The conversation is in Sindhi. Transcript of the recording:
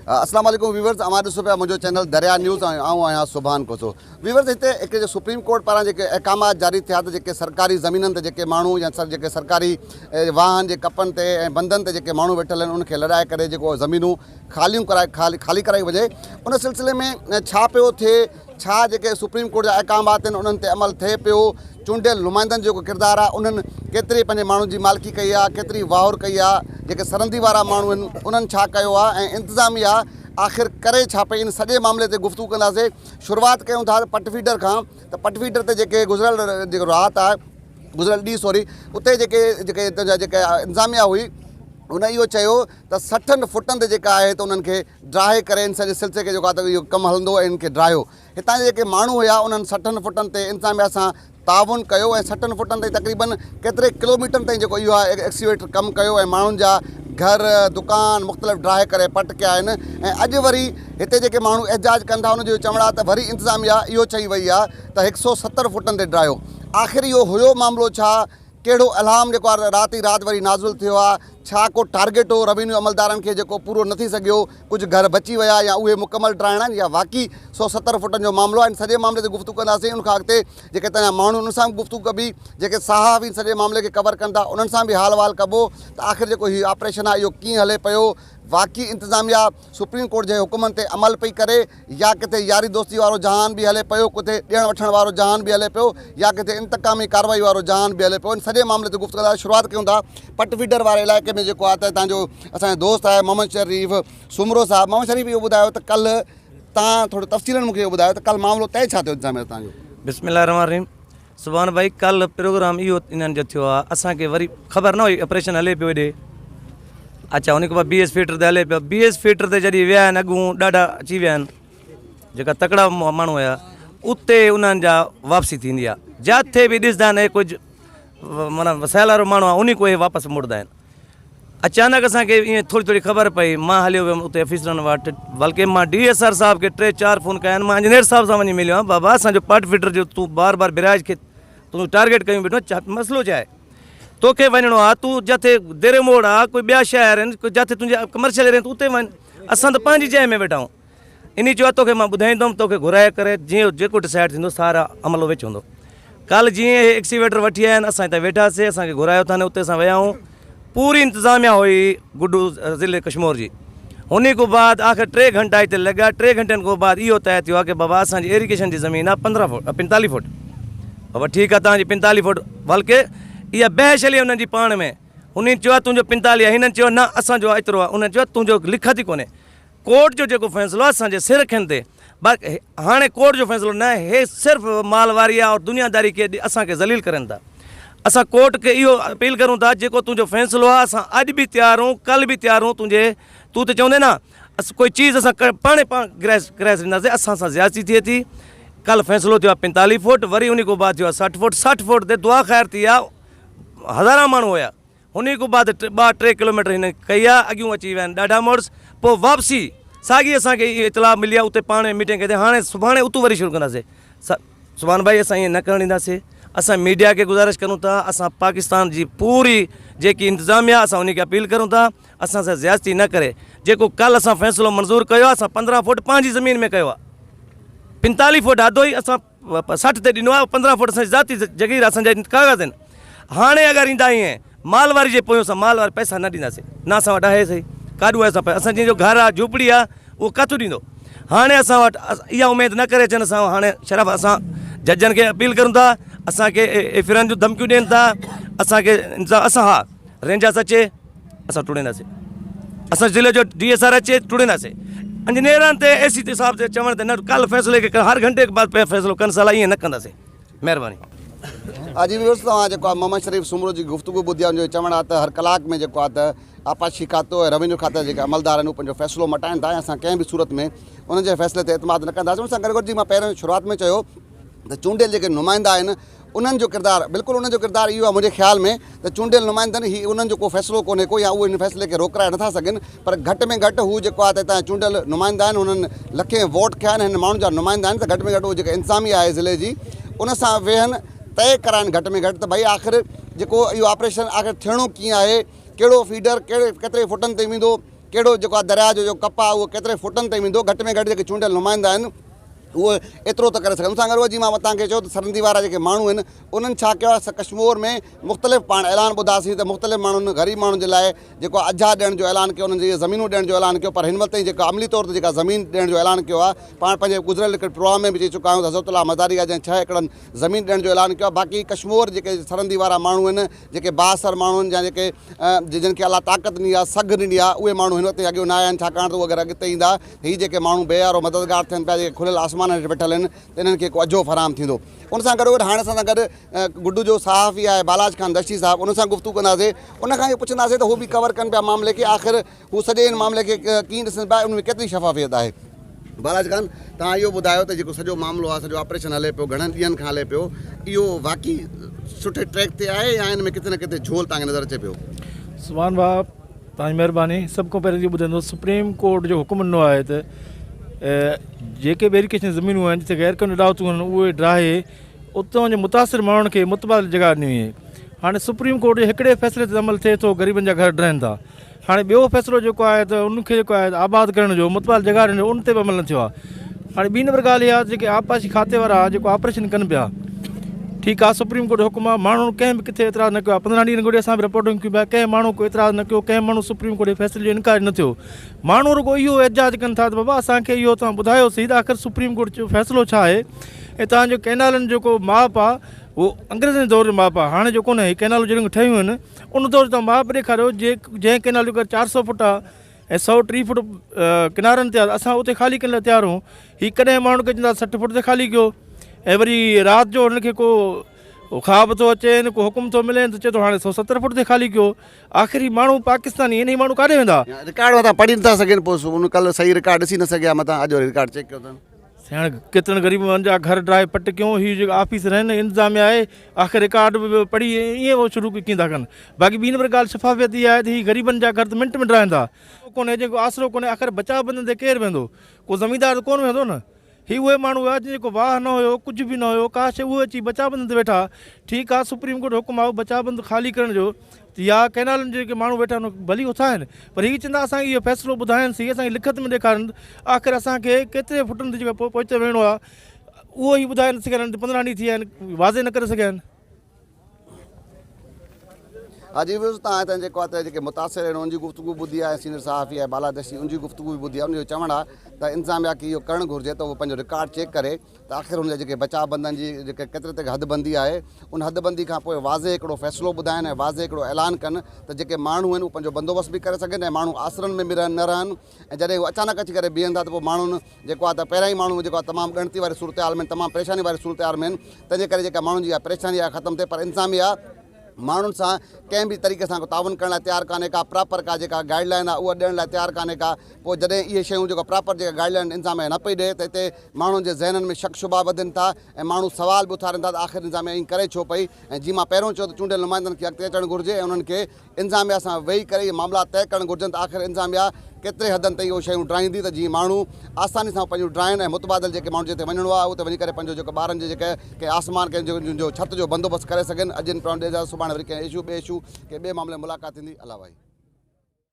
اسلام عليڪم ويورز اوهان ڏسو پيا منهنجو چينل دريا نيوز ۽ آئون آهيان سبحان کوسو ويورز هتي هڪ جو سپريم ڪورٽ پاران جيڪي احڪامات جاري ٿيا ته جيڪي سرڪاري زمينن تي جيڪي ماڻهو يا سر جيڪي سرڪاري واهن جي ڪپن تي ۽ بندن تي جيڪي ماڻهو ويٺل آهن ان کي لڏائي ڪري جيڪو زمينون خاليون ڪرائي خالي خالي ڪرائي وڃي ان سلسلي ۾ ڇا پيو ٿئي ڇا جيڪي سپريم ڪورٽ جا احڪامات آهن انهن تي عمل ٿئي پيو، چونڊيل نمائندن جو جيڪو ڪردار آهي انهن ڪيتري پنهنجي ماڻهن جي مالڪي ڪئي آهي، ڪيتري واهر ڪئي آهي، جيڪي سرندي وارا ماڻهو آهن انهن ڇا ڪيو آهي ۽ انتظاميا آخر ڪري ڇا پئي ان سڄي معاملي تي گفتگو ڪنداسين. شروعات ڪيون ٿا پٽ فيڊر کان ته پٽ فيڊر تي جيڪي گذريل جيڪو رات آهي گذريل ڏينهن سوري اتي جيڪي جيڪي اتان جا جيڪا انتظاميا هئي ان اهو چيو ته سٺن فٽن تي جيڪا آهي ته انهن کي ڊاهي ڪري ان سڄي سلسلي کي جيڪو آهي ته اهو ڪم هلندو ۽ ان کي ڊاهيو. هتان جا جيڪي ماڻهو هيا انهن سٺن فٽن تي انتظاميا سان تعاون ڪيو ۽ سٺن فٽن تائين تقريبن ڪيتري ڪلوميٽرن تائين جيڪو اهو آهي ايڪسيويٽر ڪم ڪيو ۽ ماڻهن جا گهر دڪان مختلف ڊاهي ڪري پٽ ڪيا آهن ۽ اڄ وري هتي جيڪي ماڻهو احتجاج ڪن ٿا ان جو چوڻ آهي ته وري انتظاميا اهو چئي وئي آهي ته هڪ سو ستر فٽن تي ڊاهيو آخر اهو هيو معاملو ڇا ڪهڙو الهام جيڪو آهي رات ئي رات وري نازل ٿيو آهي، ڇا ڪو ٽارگيٽ هو روينيو عملدارن کي جيڪو پورو نه ٿي سگهيو، ڪجهه گهر بچي ويا يا اهي مڪمل ڊاهڻا آهن يا واقعي 170 فوٽن جو معاملو آهي، ان سڄي معاملي تي گفتگو ڪنداسين، ان کان اڳتي جيڪي هتان جا ماڻهو انهن سان به گفتگو ڪبي، جيڪي صحافي ان سڄي معاملي کي ڪور ڪن ٿا انهن سان به حال احوال ڪبو ته آخر جيڪو هي آپريشن آهي اهو ڪيئن هلي پيو، واقعي انتظاميا سپريم ڪورٽ جي حڪمن تي عمل پئي ڪري يا ڪٿي ياري دوستي وارو جهان به هلي پيو، ڪٿي ڏيڻ وٺڻ وارو جهان به هلي پيو يا ڪٿي انتقامي ڪارروائي وارو جهان به هلي پيو. ان سڄي معاملي تي گفتگو ڪنداسين. شروعات ڪيون ٿا پٽ فيڊر واري علائقي ۾ جيڪو آهي ته هتان جو اسان جو دوست آهي محمد شريف سومرو صاحب. محمد شريف اهو ٻڌايو ته ڪلهه تان ٿورو تفصيلن مون کي اهو ٻڌايو ته ڪلهه معاملو طئي ڇا ٿيو انتظاميه تان جو. بسم الله الرحمن الرحيم سبحان ڀائي ڪالهه پروگرام اهو انهن جو ٿيو آ اسان کي وري خبر نه هئي آپريشن هلي پيو هيڏي اچا ان کان بعد بي ايس فيٽر تي هلي پيو بي ايس فيٽر تي جڏهن ويا آهن اڳون ڏاڍا اچي ويا آهن جيڪا تڪڙا ماڻهو هيا اتي انهن جا واپسي ٿيندي آ جاٿي به ڏسندا آهن هي ڪجهه معنيٰ وسائل وارو ماڻهو آ انهي کو هي واپس مڙدا آهن اچانڪ اسان کي ائين ٿوري ٿوري خبر پئي، مان هليو ويم اتي آفيسرن وٽ، بلڪه مان ڊي ايس آر صاحب کي ٽي چار فون ڪيا آهن، مان انجنيئر صاحب سان وڃي مليو آهيان، بابا اسان جو پاٽ فٽر جو تون بار بار براج کي تون ٽارگيٽ ڪيون بيٺو آهين، مسئلو ڇا آهي؟ توکي وڃڻو آهي، تون جتي ديري موڙ آهي، ڪوئي ٻيا شهر آهن، جتي تنهنجي ڪمرشل ايريا آهن تون اتي وڃ، اسان ته پنهنجي جاء ۾ ويٺا آهيون. انهي چيو توکي مان ٻڌائيندم، توکي گهرائي ڪري جيئن جيڪو ڊسائيڊ ٿيندو سارا عملو وچ هوندو. ڪالهه جيئن اهي ايڪسيويٽر وٺي آيا آهن اسان هتي ويٺاسي اسان کي گهرايو اٿن اتي اسان ويا آهيون پوري انتظاميا هئي گڊو ضلعي ڪشمور جي انهي کان بعد آخر ٽي گهنٽا هتي لڳا ٽي گهنٽن کان بعد اهو طئي ٿيو آهي ڪي بابا اسان جي ايريگيشن جي زمين آهي پندرهن فوٽ پنتاليهه فوٽ بابا ٺيڪ آهي توهان جي پنتاليهه فوٽ بلڪه اها بحث هلي انهن جي پاڻ ۾ انهن چيو آهي تنهنجو پنتاليهه آهي هنن چيو نه اسان جو ايترو آهي انهن چيو تنهنجو لکت ئي ڪونهي ڪورٽ جو جيڪو فيصلو آهي اسان جي سر اکين تي باقي هاڻي ڪورٽ جو فيصلو نه هي صرف مال واري آهي اور دنيا داري کي اسان کي ذليل ڪرين ٿا اسان ڪورٽ کي اهو اپيل ڪرون ٿا جيڪو تنهنجو فيصلو آهي اسان اڄ به تيار آهيون ڪل به تيار آهيون تنهنجي تون ته چوندين نه ڪوئي چيز اسان پاڻ پاڻ گرائس گرائس ڏينداسين اسان سان زيادتي ٿئي ٿي ڪل فيصلو ٿيو آهي پنتاليهه فوٽ وري ان کان بعد ٿيو آهي 60 فوٽ 60 فوٽ تي دعا خير ٿي آهي هزاران ماڻهو هيا انهي کان بعد ٻه ٽي ڪلوميٽر هن ڪئي آ، اڳيون اچي ويا آهن ڏاڍا مڙس، پوء واپسي ساڳي اسان کي اهو اطلاع ملي آ اتي پاڻ ۾ ميٽنگ ڪئي هاڻي سڀاڻي اتو وري شروع ڪنداسي سبحان ڀائي اسان ائين نه ڪرڻ ڏينداسي اسان ميڊيا کي گذارش ڪرون ٿا اسان پاڪستان جي پوري جيڪي انتظاميا اسان انهي کي اپيل ڪرون ٿا اسان سان زيادتي نه ڪري جيڪو ڪل اسان فيصلو منظور ڪيو آ اسان 15 فوٽ پنهنجي زمين ۾ ڪيو آ 45 فوٽ آڌو ئي اسان 60 تي ڏنو آهي 15 فوٽ اسان جي ذاتي جگير اسان جا ڪاغذ آهن هاڻي اگر ايندا ائين مال واري جي پويون اسان مال واري پئسا نه ڏينداسين نه اسان وٽ آهي سهي ڪاڏو آهي اسان اسان جنهن جو گهر آهي جهوپڙي آهي اهو ڪاٿو ڏيندو هاڻي اسان وٽ اها اميد نه ڪري اچن اسان هاڻي شرف اسان ججن کي اپيل ڪرون ٿا اسان کي ايفرن جون ڌمڪيون ڏين ٿا اسان کي اسان ها رينجرس اچي اسان ٽوڙينداسين اسان ضلعي جو ڊي ايس آر اچي ٽوڙينداسين انجنيئرن تي اي سي صاحب تي چوڻ تي نه ڪل فيصلي کي هر گهنٽي بعد فيصلو ڪن سالا ائين نه ڪنداسين مهرباني. جي ويورس توهان جيڪو آهي محمد شريف سومرو جي گفتگو ٻڌي آهي ان جو چوڻ آهي ته هر ڪلاڪ ۾ جيڪو آهي ته آبپاشي کاتو ۽ روينيو کاتي جا جيڪي عملدار آهن اهي پنهنجو فيصلو مٽائن ٿا ۽ اسان ڪنهن به صورت ۾ انهن جي فيصلي تي اعتماد نه ڪنداسين ان سان گڏوگڏ جي مان پهريون شروعات ۾ چيو ته چونڊيل جيڪي نمائندا آهن انهن جو ڪردار بلڪل انهن جو ڪردار اهو آهي منهنجي خيال ۾ ته چونڊيل نمائندن هي انهن جو ڪو فيصلو ڪونهي ڪو يا اهي ان فيصلي کي روڪرائي نٿا سگهن پر گهٽ ۾ گهٽ هو جيڪو آهي ته هتان جا چونڊيل نمائندا آهن انهن لکين ووٽ کنيا آهن هن ماڻهن جا نمائندا آهن ته گهٽ ۾ گهٽ اهي جيڪا انتظاميه آهي ضلعي جي ان سان ويهن طئي ڪرائن گهٽ ۾ گهٽ ته ڀئي آخر جيڪو اهو آپريشن آخر ٿيڻو ڪيئن آهي ڪهڙو فيڊر ڪهڙي ڪيتري فوٽن تي ويندو ڪهڙو جيڪو آهي درياء جو جو ڪپ آهي اهو ڪيتري فوٽن تائين ويندو، گهٽ ۾ گهٽ جيڪي چونڊيل نمائندا آهن اهو ايترو ته ڪري سگهن. ان سان گڏ جيئن مان توهان کي چيو ته سرندي وارا جيڪي ماڻهو آهن انهن ڇا ڪيو آهي، ڪشمور ۾ مختلف پاڻ اعلان ٻڌاسين ته مختلف ماڻهن غريب ماڻهن جي لاء جيڪو اجها ڏيڻ جو اعلان ڪيو، انهن جي زمينون ڏيڻ جو اعلان ڪيو، پر هن وقت تائين جيڪا عملي طور تي جيڪا زمين ڏيڻ جو اعلان ڪيو آهي، پاڻ پنهنجي گذريل هڪ پروگرام ۾ به چئي چڪا آهيون ته حضرت الله مزاري آهي جنهن 6 ايڪڙن زمين ڏيڻ جو اعلان ڪيو آهي. باقي ڪشمور جيڪي سرندي وارا ماڻهو آهن، جيڪي بااثر ماڻهو آهن يا جيڪي جن کي الله طاقت ڏني آهي، سگهه ڏني آهي، اهي ماڻهو هن وقت تائين اڳيو نه آيا آهن، ڇاڪاڻ ته اهي اگر اڳتي ايندا ته هي جيڪي ماڻهو بي يارو مددگار ٿين پيا، جيڪي کليل آسمان هيٺ ويٺل آهن، ته انهن کي ڪو اجهو فراهم ٿيندو. ان سان گڏوگڏ هاڻي اسان سان گڏ گڊو جو صحافي آهي بالاچ خان دشتي صاحب، ان سان گفتگو ڪنداسين، ان کان اهو پڇنداسين ته هو به ڪور ڪن پيا معاملي کي، آخر هو سڄي ان معاملي کي ڪيئن ڏسن پيا، ان ۾ ڪيتري شفافيت آهي. بالاچ خان توهان اهو ٻڌايو ته جيڪو سڄو معاملو آهي، سڄو آپريشن هلي پيو، گهڻن ڏينهن کان هلي پيو، اهو واقعي سٺي ٽريڪ تي آهي يا ان ۾ ڪٿي نه ڪٿي جهول توهان کي نظر اچي پيو؟ سبحان ڀاء توهان جي مهرباني. سڀ کان پهرين اهو ٻڌائيندو سپريم ڪورٽ جو حڪم ڏنو آهي ته جيڪي بيريڪيشن زمينون آهن جتي غير قانوني اڏاوتون آهن اهي ڊاهي اتان جي متاثر ماڻهن کي متبادل جڳهه ڏني وڃي. هاڻي سپريم ڪورٽ جي هڪڙي فيصلي تي عمل ٿئي ٿو غريبن جا گهر ڊهن ٿا. هاڻي ٻيو فيصلو جيڪو آهي ته ان کي جيڪو آهي آباد ڪرڻ جو متبادل جڳهه ڏيڻ جو ان تي به عمل نه ٿيو آهي. هاڻي ٻي نمبر ڳالهه اها آهي ته جيڪي آبپاشي کاتي وارا جيڪو آپريشن ڪن پيا ٺيڪ آهي سپريم ڪورٽ جو حڪم آهي ماڻهن ڪنهن به ڪٿي اعتراض نه ڪيو آهي 15 ڏينهن گهڙي اسان به رپورٽنگ ڪيون پيا ڪنهن ماڻهو ڪو اعتراض نه ڪيو ڪنهن ماڻهو سپريم ڪورٽ جي فيصلي جو انڪار نه ٿيو ماڻهو رڳو اهو احتجاج ڪن ٿا ته بابا اسان کي اهو توهان ٻڌايو سهي ته آخر سپريم ڪورٽ جو فيصلو ڇا آهي ۽ توهان جو ڪئنالن جو جيڪو ماپ آهي اهو انگريزن جي دور جو ماپ آهي هاڻي جو ڪونهي هي ڪئنالون جهڙيون ٺهيون آهن ان دور جو توهان ماپ ڏيکاريو جنهن ڪئنال جو 400 فوٽ آهي ۽ 130 فوٽ ڪنارن تي آهي اسان اتي خالي ڪرڻ لاء تيار آهيون هي ڪڏهن ماڻهن کي چوندا 60 فوٽ تي خالي ڪيو ۽ وري رات جو هنن کي ڪو خواب ٿو اچي ڪو حڪم ٿو ملي ته چئي ٿو هاڻي 170 فوٽ تي خالي ڪيو آخر هي ماڻهو پاڪستاني آهن هي ماڻهو ڪاڏي ويندا. رڪارڊ متان پڙهي نٿا سگهن پوء ان ڪل صحيح رڪارڊ ڏسي نه سگهيا متان اڄ وري رڪارڊ چيڪ ڪيو اٿن. سائين هاڻي ڪيترن غريبن جا گهر ڊاهي پٽ ڪيون هي جيڪا آفيسر آهن انتظاميا آهي آخر رڪارڊ به پڙهي ائين هو شروع ڪيئن ٿا ڪن باقي ٻي نمبر ڳالهه شفافيت اها آهي ته هي غريبن جا گهر ته منٽ ۾ ڊاهن ٿا ڪونهي جيڪو آسرو ڪونهي آخر بچاء بندن تي ڪير ويندو ڪو زميندار ته ڪونه ويندو نه هي اهي ماڻهو هيا جن جو ڪو واهه نه هيو، ڪجهه به نه هيو، ڪا شيء اهي اچي بچاء بندن تي ويٺا. ٺيڪ آ سپريم ڪورٽ جو حڪم آهي بچاء بند خالي ڪرڻ جو يا ڪئنالن جي جيڪي ماڻهو ويٺا آهن ڀلي اٿائين پر هي چوندا اسان کي اهو فيصلو ٻڌائين سهي اسان کي لکت ۾ ڏيکارين آخر اسان کي ڪيتري فٽن تي جيڪو پوئتي ويهڻو آهي اهو هي ٻڌائي نه سگهيا آهن 15 ڏينهن ٿي ويا آهن واضح نه ڪري سگهيا آهن. حاجي ويوز تان هتان جيڪو آهي ته جيڪي متاثر آهن ان جي گفتگو ٻڌي آهي سينئر صحافي آهي بالا دشتي ان جي گفتگو به ٻڌي آهي ان جو چوڻ آهي ته انتظاميا کي اهو ڪرڻ گهرجي ته اهو پنهنجو رڪارڊ چيڪ ڪري ته آخر ان جا جيڪي بچاء بندن جي جيڪي ڪيتري تڪ حد بندي آهي ان حد بندي کان پوء واضح هڪڙو فيصلو ٻڌائن ۽ واضح هڪڙو اعلان ڪن ته جيڪي ماڻهو آهن اهو پنهنجو بندوبست به ڪري سگهن ۽ ماڻهو آسرن ۾ به رهن نه رهن ۽ جڏهن هو اچانڪ اچي ڪري بيهن ٿا ته پوء ماڻهن جيڪو آهي ته پهريان ئي ماڻهو جيڪو آهي تمام ڳڻتي واري صورتحال ۾ تمام پريشاني واري صورتحال ۾ آهن تنهن جي ڪري جيڪا ماڻهن جي اها پريشاني آهي ختم ٿئي پر انتظاميا ماڻهن سان ڪنهن به طريقي سان تعاون ڪرڻ لاء تيار ڪانهي ڪا پراپر ڪا جيڪا گائيڊ لائن آهي اها ڏيڻ لاء تيار ڪانهي ڪا پوء جڏهن اهي شيون جيڪا پراپر جيڪا گائيڊ لائن انتظاميا نه پئي ڏئي ته هتي ماڻهن جي ذهنن ۾ شڪ شبها وڌن ٿا ۽ ماڻهو سوال به اٿارين ٿا ته آخر انتظاميا ائين ڪري ڇو پئي ۽ جيئن مان پهريون چيو ته چونڊيل نمائندن کي اڳتي اچڻ گهرجي ۽ انهن کي انتظاميا سان ويهي ڪري اهي معاملا طئي ڪرڻ گهرجن ته آخر انتظاميا ڪيتري حدن تائين اهي شيون ڊاهيندي ته جيئن ماڻهو آساني سان پنهنجون ڊاهن ۽ متبادل جيڪي ماڻهن جتي وڃڻو آهي اتي وڃي ڪري پنهنجو جيڪو ٻارن جي جيڪي ڪنهن آسمان ڪنهن جو ڇت جو بندوبست ڪري سگهن. اڄ ان پراڻ ڏي اجازت سڀاڻي وري ڪنهن اشو ٻئي اشو ڪنهن ٻئي معاملي ۾ ملاقات ٿيندي. الله واهي.